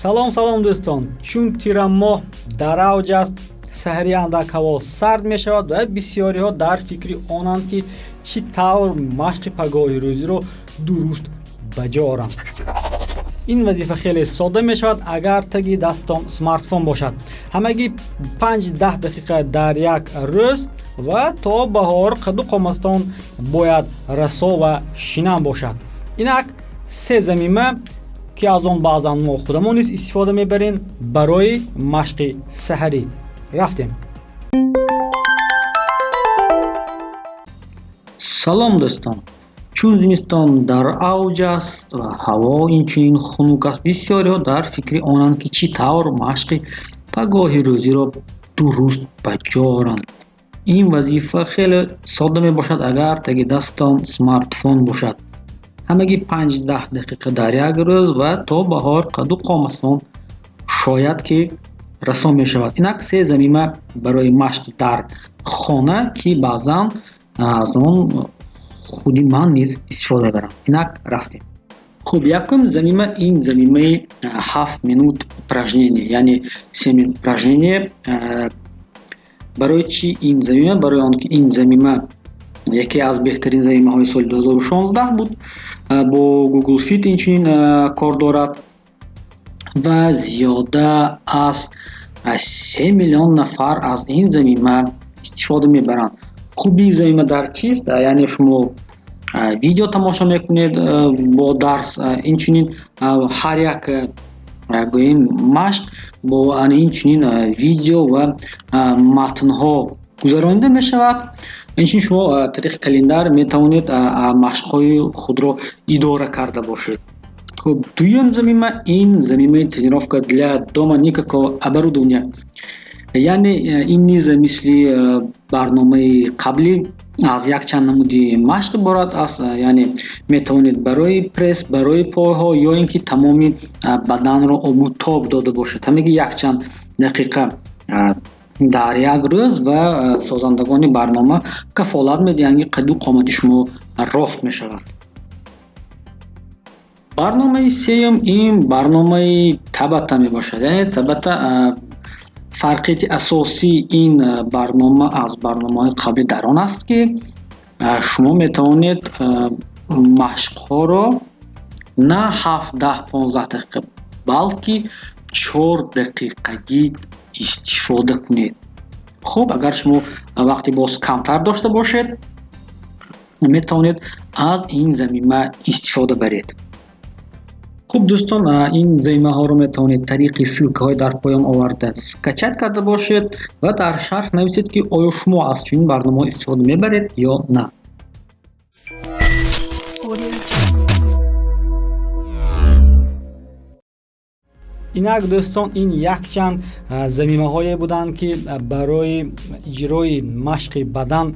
Салом, салом, дӯстон! Чун тирамоҳ дар авҷ аст, саҳари андак ҳаво сард мешавад ва бисёриҳо дар фикри онанд, ки чӣ тавр машқи пагоҳи рӯзиро дуруст ба ҷо оранд. Ин вазифа хеле содда мешавад, агар таги дастатон смартфон бошад. Ҳамагӣ 5-10 дақиқа дар як рӯз ва то баҳор қаду қомататон бояд расо ва шинам бошад. Инак се замима, ки аз он баъзан мо худамон низ истифода мебарем барои машқи саҳарӣ. Рафтем. Салом, дӯстон! Чун зимистон дар авҷ аст ва ҳаво инчунин хунук аст, бисёриҳо дар фикри онанд, ки чӣ тавр машқи пагоҳи рӯзиро дуруст ба ҷо оранд. Ин вазифа хеле содда мебошад, агар таги дастатон смартфон бошад. Ҳамагӣ 5-10 дақиқа дар як рӯз ва то баҳор қаду қомататон шояд ки расо мешавад. Инак се замима барои машқ дар хона, ки баъзан аз он худи ман низ истифода мебарам. Инак рафтем. Хуб, якум замима ин замимаи 7 минут упражнение, яъне 7 минут упражнение. Барои чӣ ин замима? Барои он ки ин замима яке аз беҳтарин замимаҳои соли 2016 буд, бо Google Fit инчунин кор дорад ва зиёда аз 3 миллион нафар аз ин замима истифода мебаранд. Хубии замима дар чист? Яъне шумо видео тамошо мекунед бо дарс, инчунин ҳар як, гӯем, машқ бо инчунин видео ва матнҳо гузаронида мешавад. Инчунин шумо тариқи календар метавонед машқҳои худро идора карда бошед. Хуб, дуюм замима ин замимаи тренировка для дома, никакого оборудования, яъне ин низ мисли барномаи қаблӣ аз якчанд намуди машқ иборат аст. Яъне метавонед барои пресс, барои пойҳо ё ин ки тамоми баданро обу тоб дода бошед. Ҳамагӣ якчанд дақиқа дар як рӯз ва созандагони барнома кафолат медиҳанд, ки қаду қомати шумо рост мешавад. Барномаи сеюм ин барномаи Табата мебошад. Яъне Табата, фарқияти асосии ин барнома аз барномаҳои қаблӣ дар он аст, ки шумо метавонед машқҳоро на 7, 10, 15 дақиқа, балки 4 дақиқагӣ истифода кунед. Хуб, агар шумо вақти боз камтар дошта бошед, метавонед аз ин замима истифода баред. Хуб, дӯстон, ин замимаҳоро метавонед тариқи ссылкаҳои дар поён оварда скачать карда бошед ва дар шарҳ нависед, ки оё шумо аз чунин барномаҳо истифода мебаред ё на. Инак, дӯстон, ин якчанд замимаҳое буданд, ки барои иҷрои машқи бадан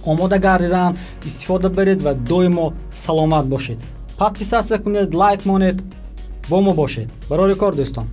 омода гардиданд. Истифода баред ва доимо саломат бошед. Подписаться кунед, лайк монед, бо мо бошед. Барори кор, дӯстон!